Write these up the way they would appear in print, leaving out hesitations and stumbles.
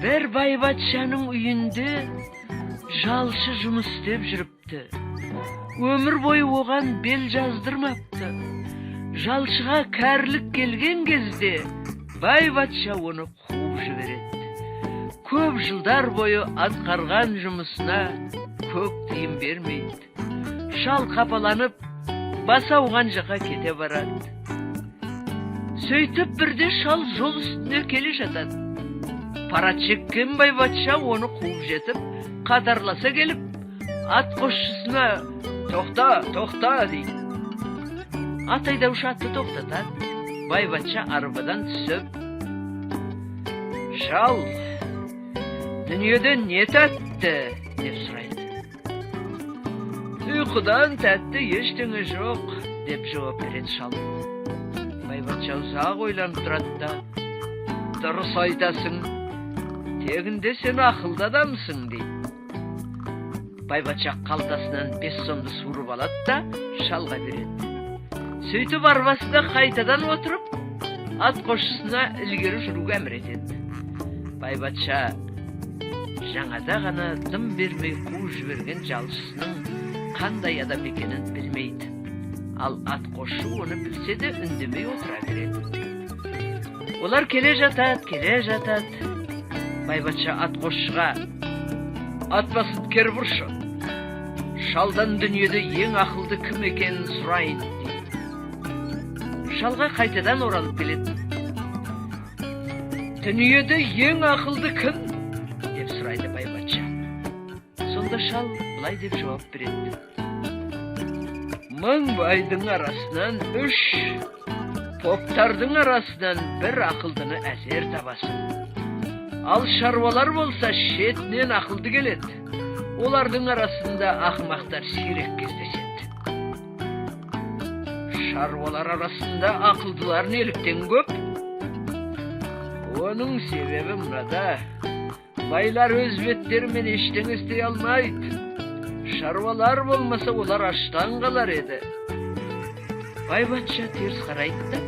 Бір байбатшаның үйінде жалшы жұмыс істеп жүріпті. Өмір бойы оған бел жаздырмапты. Жалшыға кәрілік келген кезде байбатша оны қуып жібереді. Көп жылдар бойы атқарған жұмысына көк тиын бермейді. Шал қапаланып, басы ауған жаққа кете барады. Сөйтіп бірде шал жол үстінде келе жатады. Пара шеккен байбатша оны қуып жетіп, қатарласа келіп, ат қосшысына: «Тоқта, тоқта», – дейді. Ат айдаушы атты тоқтатады. Байбатша арбадан түсіп: «Шал, дүниеде не тәтті?» – деп сұрайды. «Ұйқыдан тәтті ештеңе жоқ», – деп жауап береді шал. Байбатша ұзақ ойланып тұрады да: «Дұрыс айтасың, тегінде сен ақылды адамсың», – дейді. Байбатша қалтасынан 5 сомды суырып алады да, шалға береді. Сөйтіп арбасына қайтадан отырып, ат қосшысына ілгері жүруге әмір етеді. Байбатша жаңада ғана дым бермей қуып жіберген жалшысының қандай адам екенін білмейді. Ал ат қосшы оны білсе де, үндемей отыра береді. Олар келе жатады, келе жатады. Байбатша ат қосшыға: «Ат басын кері бұршы, шалдан дүниеде ең ақылды кім екенін сұрайын», – дейді. Шалға қайтадан оралып келеді. «Дүниеде ең ақылды кім?» – деп сұрайды байбатша. Сонда шал былай деп жауап береді: «1000 байдың арасынан үш, поптардың арасынан бір ақылдыны әзер табасың. Ал шаруалар болса, шетінен ақылды келеді. Олардың арасында ақымақтар сирек кездеседі». «Шаруалар арасында ақылдылар неліктен көп?» «Оның себебі мынада: байлар өз беттерімен ештеңе істей алмайды. Шаруалар болмаса, олар аштан қалар еді». Байбатша теріс қарайды да,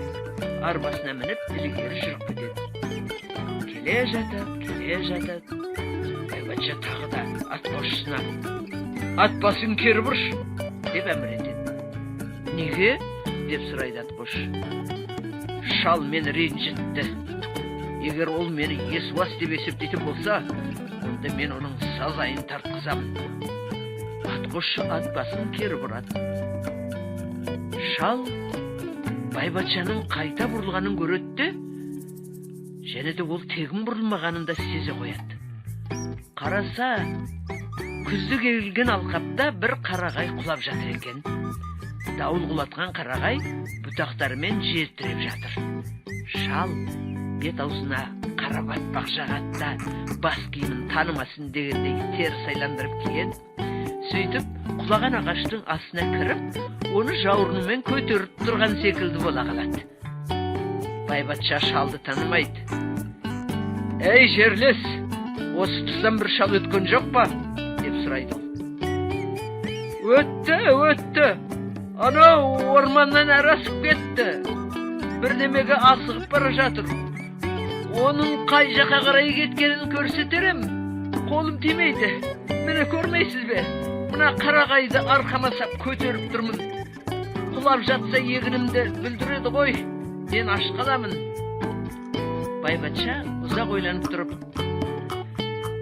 арбасына мініп, ілгері жүріп кетеді. Келе жатады, келе жатады. Байбатша тағы да атқосшысына: «Ат басын кері бұршы», – деп әмір етеді. «Неге?» – деп сұрайды атқосшы. «Шал мені ренжітті. Егер ол мені есуас деп есептейтін болса, онда мен оның сазайын тартқызамын». Атқосшы ат басын кері бұрады. Шал байбатшаның қайта бұрылғанын көреді де, және де ол тегін бұрылмағанын да сезе қояды. Қараса, күздік егілген алқапта бір қарағай құлап жатыр екен. Дауыл құлатқан қарағай бұтақтарымен жер тіреп жатыр. Шал бет аузына қара батпақ жағады да, бас киімін танымасын дегендей теріс айландырып киеді. Сөйтіп құлаған ағаштың астына кіріп, оны жауырынымен көтеріп тұрған секілді бола қалады. Байбатша шалды танымайды. «Ей, жерлес, осы тұстан бір шал өткен жоқ па?» – деп сұрайды ол. «Өтті, өтті. Анау орманнан әрі асып кетті. Бірдемеге асығып бара жатыр. Оның қай жаққа қарай кеткенін көрсетер ем, қолым тимейді. Міне, көрмейсіз бе, мына қарағайды арқама сап көтеріп тұрмын. Құлап жатса, егінімді бүлдіреді ғой, мен аш қаламын». Байбатша ұзақ ойланып тұрып: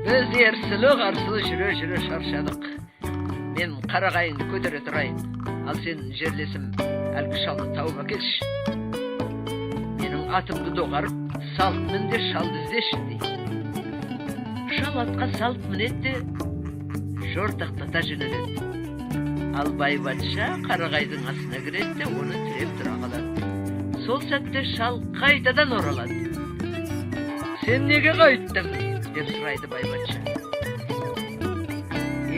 «Біз ерсілі қарсылы жүре жүре шаршадық. Мен қарағайыңды көтере тұрайын. Ал сен, жерлесім, әлгі шалды тауып әкелші. Менің атымды доғарып, салт мін де, шалды іздеші», – дейді. Шал атқа салт мінеді де, жортақтата жөнеледі. Ал байбатша қарағайдың астына кіреді де, оны тіреп тұра қалады. Сол сәтте шал қайтадан оралады. «Сен неге қайттың?» – деп сұрайды байбатша.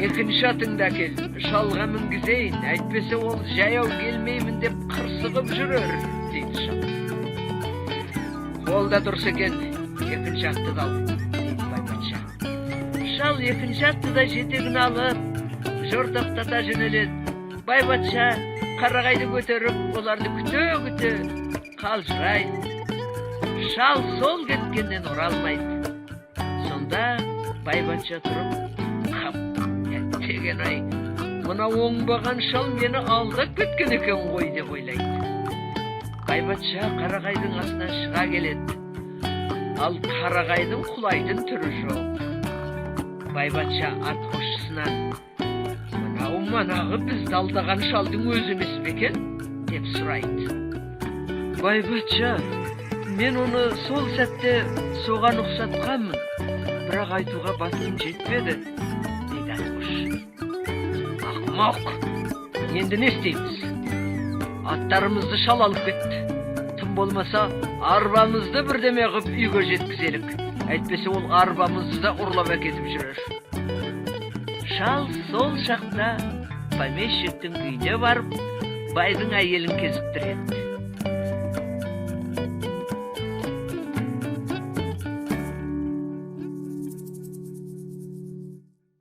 «Екінші атыңды әкел, шалға мінгізейін, әйтпесе ол жаяу келмеймін деп қырсығып жүрер», – дейді шал. «Ол да дұрыс екен, екінші атты да ал», – дейді байбатша. Шал екінші атты да жетегіне алып, жортақтата жөнеледі. Байбатша қарағайды көтеріп, оларды күте күте қалжырайды. Шал сол кеткеннен оралмайды. Сонда Сонда байбатша тұрып: «Қап, әттеген ай, мына оңбаған шал мені алдап кеткен екен ғой», – деп ойлайды. Байбатша қарағайдың астынан шыға келеді, ал қарағайдың құлайтын түрі жоқ. Байбатша атқосшысынан: «Мынау манағы бізді алдаған шалдың өзі емес пе екен?» – деп сұрайды. «Байбатша, мен оны сол сәтте соған ұқсатқанмын, бірақ айтуға батылым жетпеді», – дейді атқосшы. «Ақымақ, енді не істейміз? Аттарымызды шал алып кетті. Тым болмаса, арбамызды бірдеме қылып үйге жеткізелік, әйтпесе ол арбамызды да ұрлап әкетіп жүрер». Шал сол шақта помещиктің үйіне барып, байдың әйелін кезіктіреді.